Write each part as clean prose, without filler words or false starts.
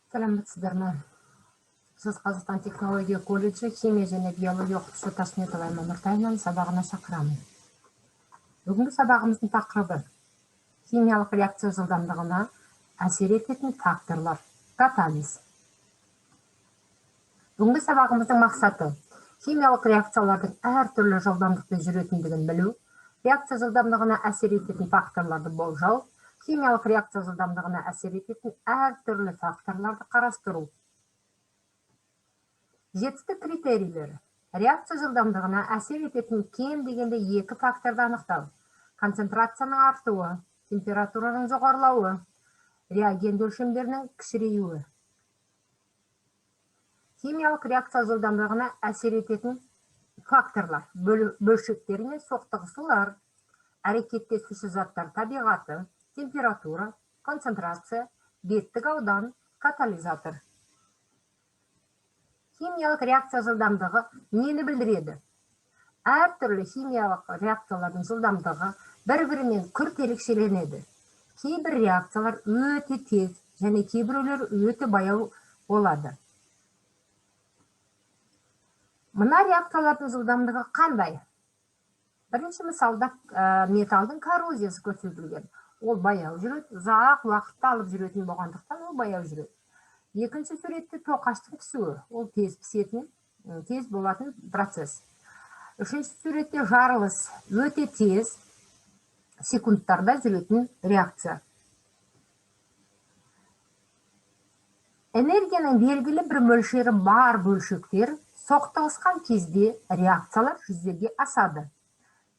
Сәлеметсіздер ме? Шығыс Қазақстан технология колледжі химия және биология оқытушысы Ташметова Айман Нұртаевнаның сабағына шақырамын. Бүгінгі сабағымыздың тақырыбы: химиялық реакция жылдамдығына әсер ететін факторлар, катализ. Бүгінгі сабағымыздың мақсаты: химиялық реакциялардың әртүрлі жылдамдықпен жүретіндігін білу, реакция жылдамдығына әсер ететін факторларды болжау, химиялық реакция жылдамдығына әсер ететін әртүрлі факторларды қарастыру. Жетістік критерийлері: реакция жылдамдығына әсер ететін кем дегенде екі факторды анықтау: концентрацияның артуы, температураның жоғарылауы, реагент өлшемдерінің кішіреюі. Химиялық реакция жылдамдығына әсер ететін факторлар: бөлшектер мен соқтығысулар, әрекеттесуші заттар табиғаты, температура, концентрация, беттік аудан, катализатор. Химиялық реакция жылдамдығы нені білдіреді? Әртүрлі химиялық реакциялардың жылдамдығы бір-бірімен күрт ерекшеленеді. Кейбір реакциялар өте тез және кейбіреулері өте баяу болады. Мына реакциялардың жылдамдығы қандай? Бірінші мысалда металдың коррозиясы көрсетілген. Ол баяу жүреді, ұзақ уақытты алып жүретін болғандықтан, ол баяу жүреді. Екінші суретте тоқаштың пісуі, ол тез пісетін, тез болатын процесс. Үшінші суретте жарылыс, өте тез, секундтарда жүретін реакция. Энергияның белгілі бір мөлшері бар бөлшектер соқтығысқан кезде реакциялар жүзеге асады.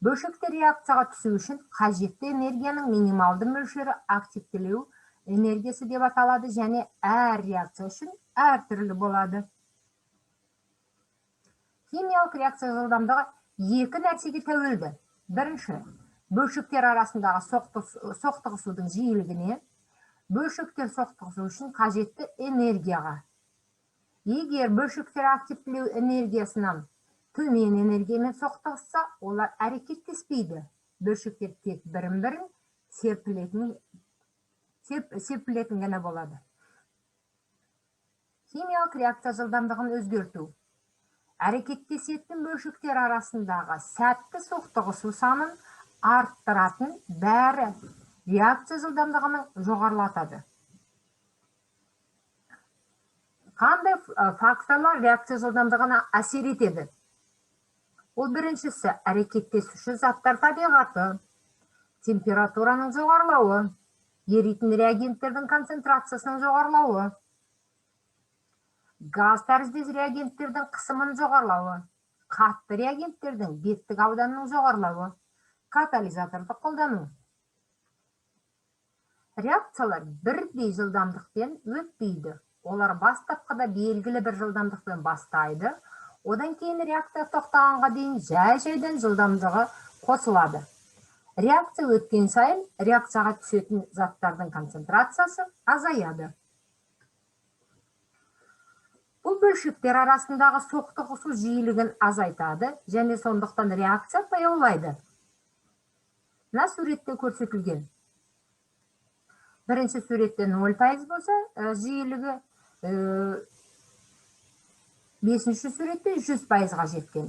Бөлшектер реакцияға түсу үшін қажетті энергияның минималды мөлшері активтілеу энергиясы деп аталады және әр реакция үшін әртүрлі болады. Химиялық реакция жылдамдығы екі нәрсеге тәуелді. Бірінші, бөлшектер арасындағы соқтығысудың жиілігіне, бөлшектер соқтығысу үшін қажетті энергияға. Егер бөлшектер активтілеу энергиясынан төмен энергиямен соқтығысса, олар әрекеттеспейді. Бөлшектер тек бірін-бірін серпілетін ғана болады. Химиялық реакция жылдамдығын өзгерту. Әрекеттесетін бөлшектер арасындағы сәтті соқтығысу санын арттыратын бәрі реакция жылдамдығының жоғарылатады. Қандай факторлар реакция жылдамдығына әсер етеді? Ол біріншісі: әрекеттесуші заттар табиғаты, температураның жоғарылауы, еритін реагенттердің концентрациясының жоғарылауы, газ тәріздес реагенттердің қысымының жоғарылауы, қатты реагенттердің беттік ауданының жоғарылауы, катализаторды қолдану. Реакциялар бірдей жылдамдықпен өтпейді. Олар бастапқыда белгілі бір жылдамдықпен бастайды, одан кейін реакция тоқтағанға дейін жай-жайдан жылдамдығы қосылады. Реакция өткен сайын реакцияға түсетін заттардың концентрациясы азаяды. Бұл бөлшектер арасындағы соқтығысу жиілігін азайтады және сондықтан реакция баяулайды. Мына суретте көрсетілген. Бірінші суретте 0% болса, жиілігі, бесінші суретте 100%-ға жеткен.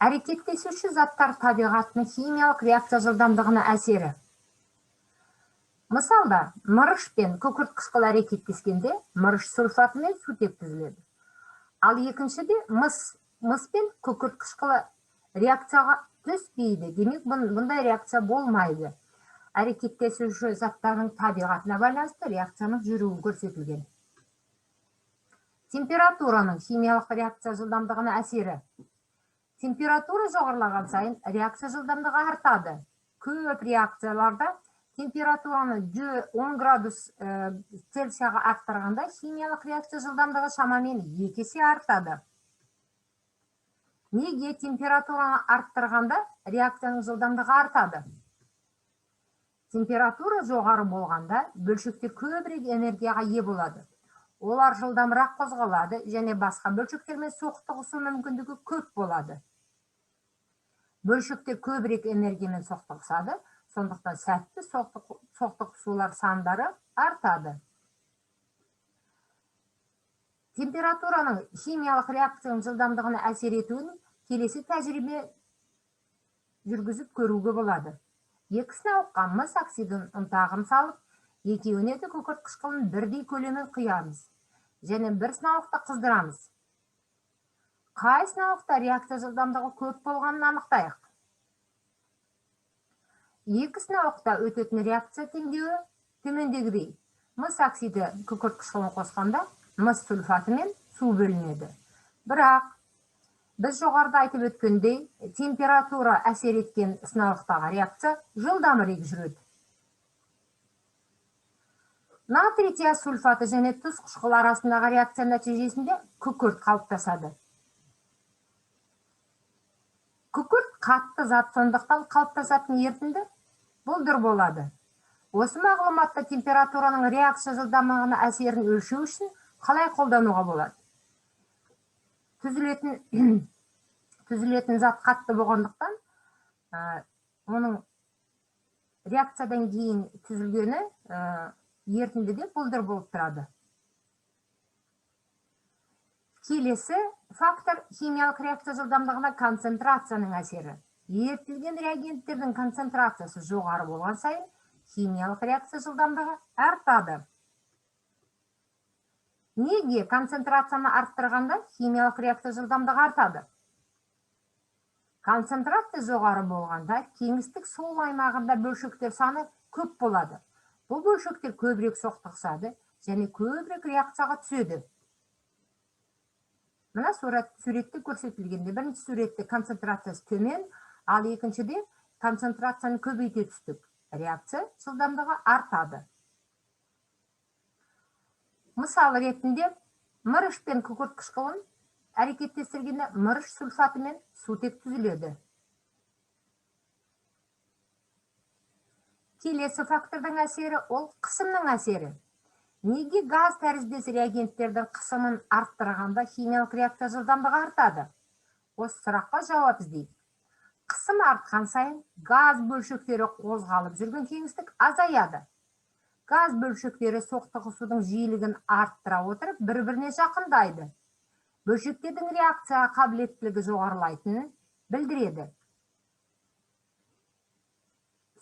Әрекеттесуші заттар табиғатының химиялық реакция жылдамдығына әсері. Мысалда, мырыш пен күкірт қышқылы әрекеттескенде мырыш сульфаты мен сутек түзіледі. Ал екіншіде мыс пен күкірт қышқылы реакцияға түспейді. Демек, бұндай реакция болмайды. Әрекеттесуші заттардың табиғатына байланысты реакцияның жүруі көрсетілген. Температураның химиялық реакция жылдамдығына әсері. Температура жоғарылаған сайын реакция жылдамдығы артады. Көп реакцияларда температураны 10 градус Цельсияға арттырғанда химиялық реакция жылдамдығы шамамен 2 есе артады. Неге температураны арттырғанда реакцияның жылдамдығы артады? Температура жоғары болғанда бөлшектер көбірек энергияға ие болады. Олар жылдамырақ қозғалады және басқа бөлшектермен соқтығысу мүмкіндігі көп болады. Бөлшектер көбірек энергиямен соқтығысады, Сондықтан сәтті соқтығысулар сандары артады. Температураның химиялық реакцияның жылдамдығына әсер етуін келесі тәжірибе жүргізіп көруге болады. Екі сынауыққа мыс оксидінің ұнтағын салып, екеуіне де күкірт қышқылын бірдей көлемін құямыз және бір сынауықты қыздырамыз. Қай сынауықта реакция жылдамдығы көп болғанын анықтайық. Екі сынауықта өтетін реакция теңдеуі төмендегідей. Мыс оксиді күкірт қышқылын қосқанда мыс сульфаты мен су бөлінеді. Бірақ біз жоғарыда айтып өткендей, температура әсер еткен сынауықтағы реакция жылдамырақ жүреді. Натрий тиосульфаты және тұз қышқылы арасындағы реакция нәтижесінде күкірт қалыптасады. Күкірт қатты зат, сондықтан қалыптасатын ерітінді бұлдыр болады. Осы мағлұматта температураның реакция жылдамдығына әсерін өлшеу үшін қалай қолдануға болады? Түзілетін зат қатты болғандықтан, оның реакциядан кейін түзілгені ерітіндіде бұлдыр болып тұрады. Келесі фактор химиялық реакция жылдамдығына концентрацияның әсері. Ерітілген реагенттердің концентрациясы жоғары болған сайын химиялық реакция жылдамдығы артады. Неге концентрацияны арттырғанда химиялық реакция жылдамдығы артады? Концентрация жоғары болғанда кеңістік сол аймағында бөлшектер саны көп болады. Бұл бөлшектер көбірек соқтығысады және көбірек реакцияға түседі. Мына суретте көрсетілгенде бірінші суретте концентрациясы төмен, ал екіншіде концентрацияны көбейте түстік. Реакция жылдамдығы артады. Мысал ретінде мырыш пен күкірт қышқылын әрекеттестіргенде мырыш сульфаты мен сутек түзіледі. Келесі фактордың әсері ол қысымның әсері. Неге газ тәріздес реагенттердің қысымын арттырғанда химиялық реакция жылдамдығы артады? Осы сұраққа жауап іздейік. Қысым артқан сайын газ бөлшектері қозғалып жүрген кеңістік азаяды. Газ бөлшектері соқтығысудың жиілігін арттыра отырып бір-біріне жақындайды. Бөлшектердің реакцияға қабілеттілігі жоғарылайтынын білдіреді.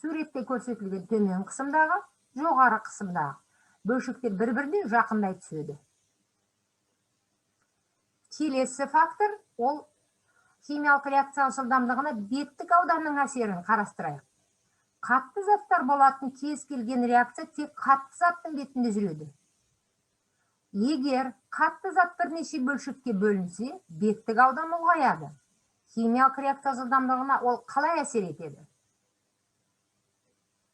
Суретте көрсетілген төмен қысымдағы, жоғары қысымдағы бөлшектер бір-біріне жақындай түседі. Келесі фактор ол химиялық реакция жылдамдығына беттік ауданның әсерін қарастырайық. Қатты заттар болатын кез келген реакция тек қатты заттың бетінде жүреді. Егер қатты зат бірнеше бөлшекке бөлінсе, беттік аудан ұлғаяды. Химиялық реакция жылдамдығына ол қалай әсер етеді?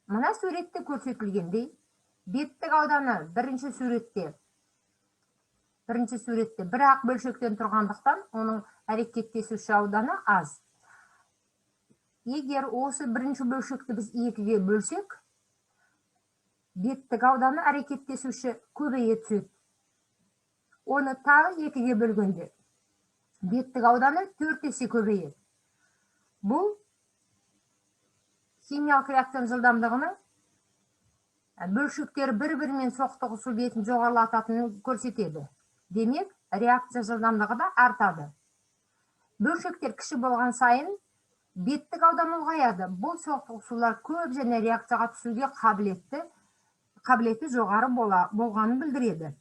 Мына суретте көрсетілгендей, беттік ауданы бірінші суретте бір-ақ бөлшектен тұрғандықтан оның әрекеттесуші ауданы аз. Егер осы бірінші бөлшекті біз екіге бөлсек, беттік ауданы әрекеттесуші көбейе түседі. Оны тағы екіге бөлгенде беттік ауданы 4 есе көбейеді. Бұл химиялық реакцияның жылдамдығының бөлшектері бір-бірімен соқтығысу бетін жоғарылататынын көрсетеді. Демек, реакция жылдамдығы да артады. Бөлшектер кіші болған сайын беттік аудан ұлғаяды. Бұл соқтығысулар көп және реакцияға түсуге қабілеті жоғары болғанын білдіреді.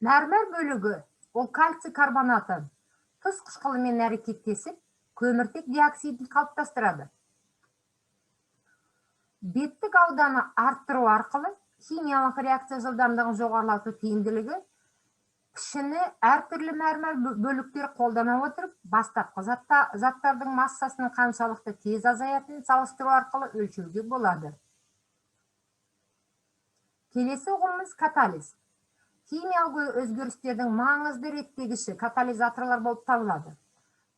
Мәрмәр бөлігі ол кальций карбонаты тұз қышқылымен әрекеттесіп, көміртек диоксидін қалыптастырады. Беттік ауданы арттыру арқылы химиялық реакция жылдамдығын жоғарылату тиімділігі пішіні әртүрлі мәрмәр бөліктер қолдана отырып, бастапқы заттардың массасының қаншалықты тез азаятынын салыстыру арқылы өлшеуге болады. Келесі ұғымымыз катализ. Химиялық өзгерістердің маңызды реттегіші катализаторлар болып табылады.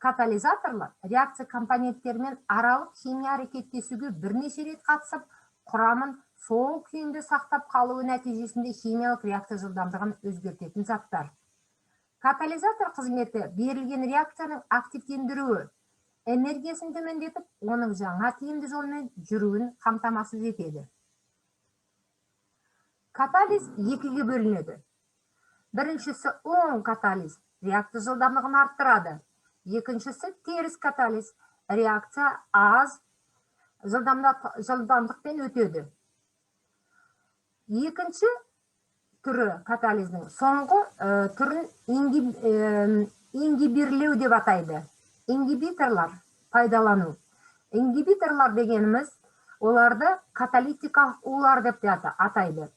Катализаторлар реакция компоненттерімен аралық химия әрекеттесуге бірнеше рет қатысып, құрамын сол күйінде сақтап қалуы нәтижесінде химиялық реакция жылдамдығын өзгертетін заттар. Катализатор қызметі берілген реакцияның активтендіруі, Энергиясын төмендетіп, оның жаңа тиімді жолмен жүруін қамтамасыз етеді. Катализ екіге бөлінеді. Біріншісі оң катализ, реакция жылдамдығын арттырады. Екіншісі теріс катализ, реакция аз жылдамдықпен өтеді. Екінші түрі катализдің соңғы түрін ингибирлеу деп атайды. Ингибиторлар пайдалану. Ингибиторлар дегеніміз оларды каталитикалық улар деп те атайды.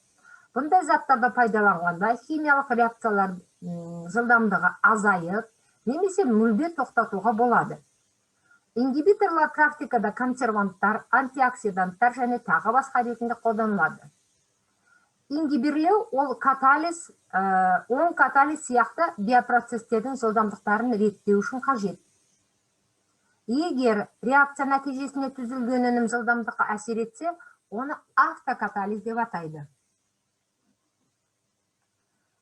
Бұндай заттарды пайдаланғанда химиялық реакциялар жылдамдығы азайып, немесе мүлде тоқтатуға болады. Ингибиторлар практикада консерванттар, антиоксиданттар және тағы басқа ретінде қолданылады. Ингибирлеу ол катализ, оң катализ сияқты биопроцестердің жылдамдықтарын реттеу үшін қажет. Егер реакция нәтижесінде түзілген өнім жылдамдыққа әсер етсе, оны автокатализ деп атайды.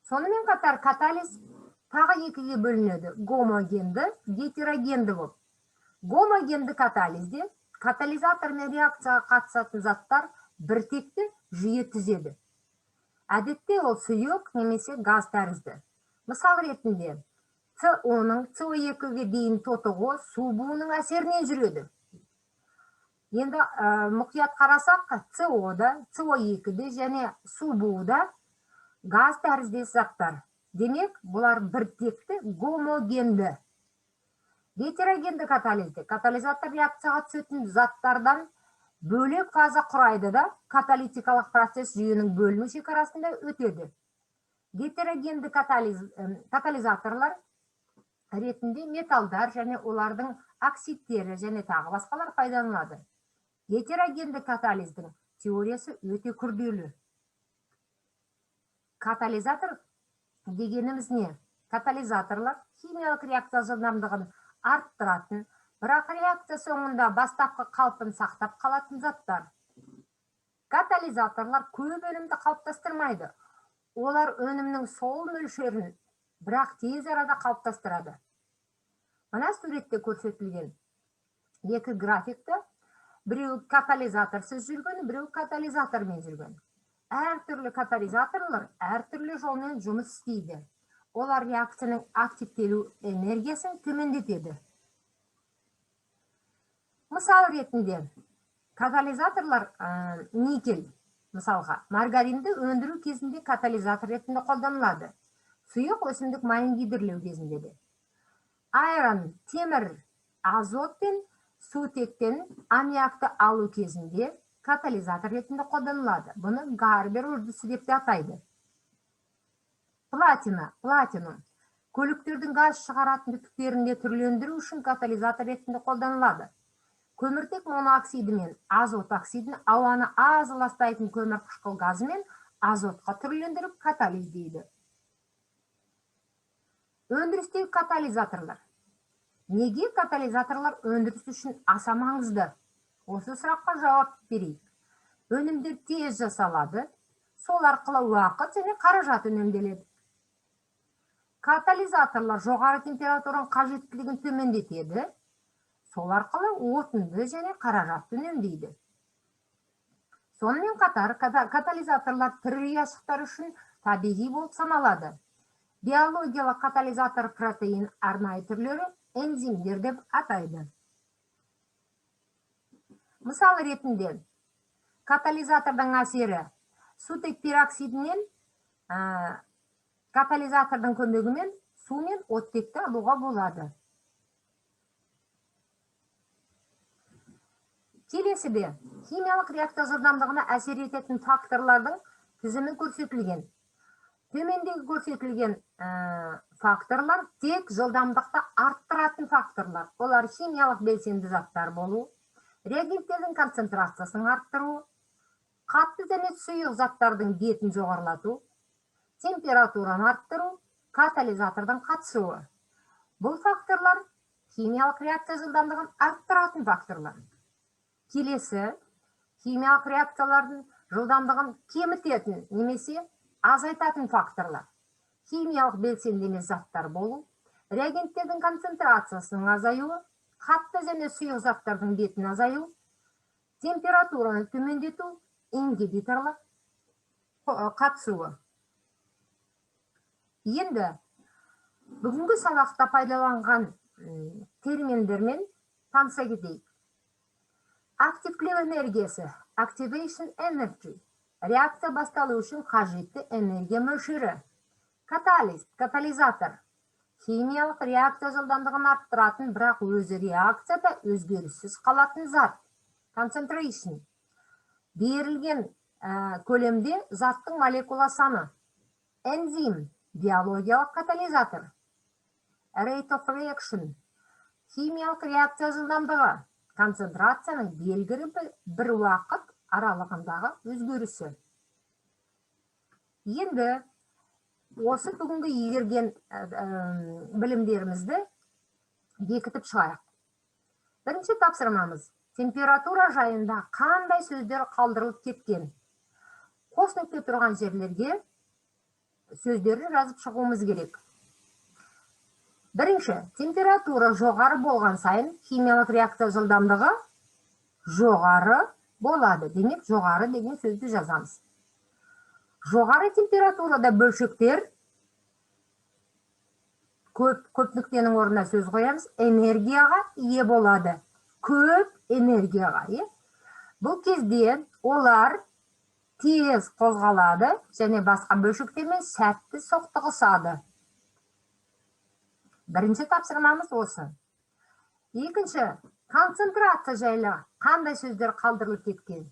Сонымен қатар катализ тағы екіге бөлінеді: гомогенді, гетерогенді болып. Гомогенді катализде катализатор мен реакцияға қатысатын заттар біртекті жүйе түзеді. Әдетте ол сұйық немесе газ тәрізді. Мысал ретінде СО-ның СО2-ге дейін тотығуы су буының әсерінен жүреді. Енді мұқият қарасақ, СО да, СО2 де және су буы да газ тәріздес заттар. Демек, бұлар біртекті, гомогенді. Гетерогенді катализде катализатор реакцияға түсетін заттардан бөлек фаза құрайды да, каталитикалық процесс жүйенің бөліну шекарасында өтеді. Гетерогенді катализаторлар ретінде металдар және олардың оксидтері және тағы басқалар пайдаланылады. Гетерогенді катализдің теориясы өте күрделі. Катализатор дегеніміз не? Катализаторлар химиялық реакция жылдамдығын арттыратын, бірақ реакция соңында бастапқы қалпын сақтап қалатын заттар. Катализаторлар көп өнімді қалыптастырмайды. Олар өнімнің сол мөлшерін, бірақ тез арада қалыптастырады. Мына суретте көрсетілген екі графикті: біреуі катализаторсыз жүрген, біреуі катализатормен жүрген. Әртүрлі катализаторлар әртүрлі жолмен жұмыс істейді. Олар реакцияның активтелу энергиясын төмендетеді. Мысал ретінде катализаторлар никель, мысалға, маргаринді өндіру кезінде катализатор ретінде қолданылады. Сұйық өсімдік майын гидрлеу кезінде де. Iron, темір, азот пен сутектен аммиакты алу кезінде катализатор ретінде қолданылады. Бұны Гарбер үрдісі деп те атайды. Платина, платинум көліктердің газ шығаратын түтіктерінде түрлендіру үшін катализатор ретінде қолданылады. Көміртек монооксиді мен азот оксидін ауаны аз ластайтын көмірқышқыл газы мен азотқа түрлендіріп катализдейді. Өндірістегі катализаторлар. Неге катализаторлар өндіріс үшін аса маңызды? Осы сұраққа жауап берейік. Өнімдер тез жасалады, сол арқылы уақыт және қаражат үнемделеді. Катализаторлар жоғары температураның қажеттілігін төмендетеді, сол арқылы отынды және қаражатты үнемдейді. Сонымен қатар катализаторлар тірі ұяшықтар үшін табиғи болып саналады. Биологиялық катализатор протеин арнайы түрлері энзимдер деп атайды. Мысал ретінде катализатордың әсері: сутек пероксидінен катализатордың көмегімен су мен оттекті алуға болады. Келесіде химиялық реакция жылдамдығына әсер ететін факторлардың тізімі көрсетілген. Төмендегі көрсетілген факторлар тек жылдамдықты арттыратын факторлар. Олар: химиялық белсенді заттар болу, реагенттердің концентрациясын арттыру, қатты және сұйық заттардың бетін жоғарылату, температураны арттыру, катализатордың қатысуы. Бұл факторлар химиялық реакция жылдамдығын арттыратын факторлар. Келесі химиялық реакциялардың жылдамдығын кемітетін немесе азайтатын факторлар: химиялық белсенді емес заттар болу, реагенттердің концентрациясының азаюы, Қатты және сұйық заттардың бетін азаю, температураны төмендету, ингибиторлар қатысуы. Енді бүгінгі сабақта пайдаланған терминдермен таныса кетейік. Активтілеу энергиясы, activation energy, реакция басталу үшін қажетті энергия мөлшері. Каталист, катализатор, химиялық реакция жылдамдығын арттыратын, бірақ өзі реакцияда өзгеріссіз қалатын зат. Concentration, берілген көлемде заттың молекула саны. Энзим, биологиялық катализатор. Rate of reaction, химиялық реакция жылдамдығы, концентрацияның белгілі бір уақыт аралығындағы өзгерісі. Енді осы бүгінгі игерген білімдерімізді бекітіп шығайық. Бірінші тапсырмамыз: температура жайында қандай сөздер қалдырылып кеткен? Қос нүкте тұрған жерлерге сөздерді жазып шығуымыз керек. Бірінші: температура жоғары болған сайын химиялық реакция жылдамдығы жоғары болады. Демек, жоғары деген сөзді жазамыз. Жоғары температурада бөлшектер көп нүктенің орнына сөз қоямыз, энергияға ие болады, көп энергияға, иә. Бұл кезде олар тез қозғалады және басқа бөлшектермен сәтті соқтығысады. Бірінші тапсырмамыз осы. Екінші: концентрация жайлы қандай сөздер қалдырылып кеткен?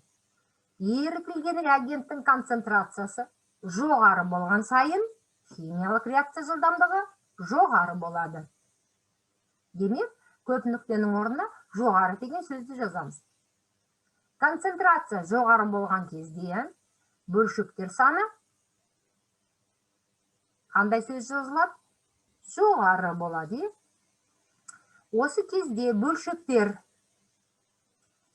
Ерітілген реагенттің концентрациясы жоғары болған сайын химиялық реакция жылдамдығы жоғары болады. Демек, көп нүктенің орнына жоғары деген сөзді жазамыз. Концентрация жоғары болған кезде бөлшектер саны, қандай сөз жазылады? Жоғары болады, иә. Осы кезде бөлшектер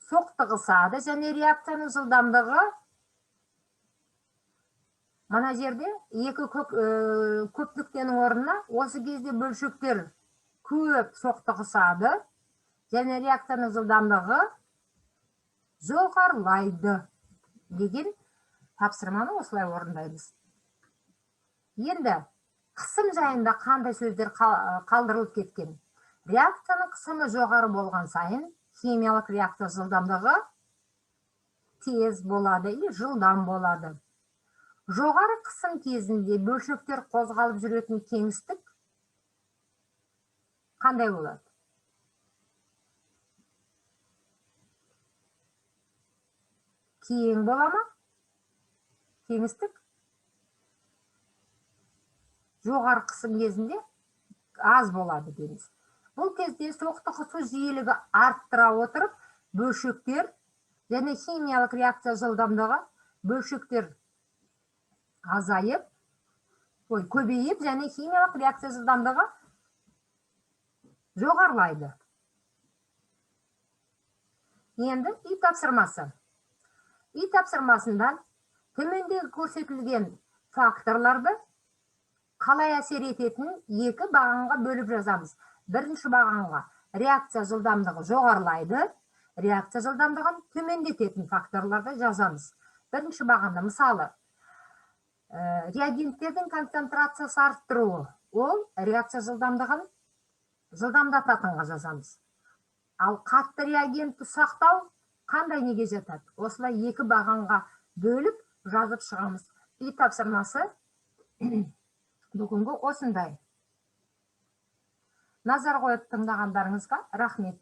соқтығысады және реакцияның жылдамдығы, мына жерде екі көп нүктенің орнына осы кезде бөлшектер көп соқтығысады және реакцияның жылдамдығы жоғарылайды деген тапсырманы осылай орындаймыз. Енді қысым жайында қандай сөздер қалдырылып кеткен? Реакцияның қысымы жоғары болған сайын химиялық реакция жылдамдығы тез болады или жылдам болады. Жоғары қысым кезінде бөлшектер қозғалып жүретін кеңістік қандай болады? Кең бола ма кеңістік? Жоғары қысым кезінде аз болады дейміз. Бұл кезде соқтығысу жиілігі арттыра отырып, бөлшектер және химиялық реакция жылдамдығы, бөлшектер азайып, ой, көбейіп және химиялық реакция жылдамдығы жоғарылайды. Енді үй тапсырмасы. Үй тапсырмасында төмендегі көрсетілген факторларды қалай әсер ететінін екі бағанға бөліп жазамыз. Бірінші бағанға реакция жылдамдығы жоғарылайды, реакция жылдамдығын төмендететін факторларды жазамыз. Бірінші бағанда, мысалы, реагенттердің концентрациясы арттыруы, ол реакция жылдамдығын жылдамдататынға жазамыз. Ал қатты реагентті сақтау қандай, неге жатады? Осылай екі бағанға бөліп жазып шығамыз. Үй тапсырмасы бүгінгі осындай. Назар қойып тыңдағандарыңызға рахмет.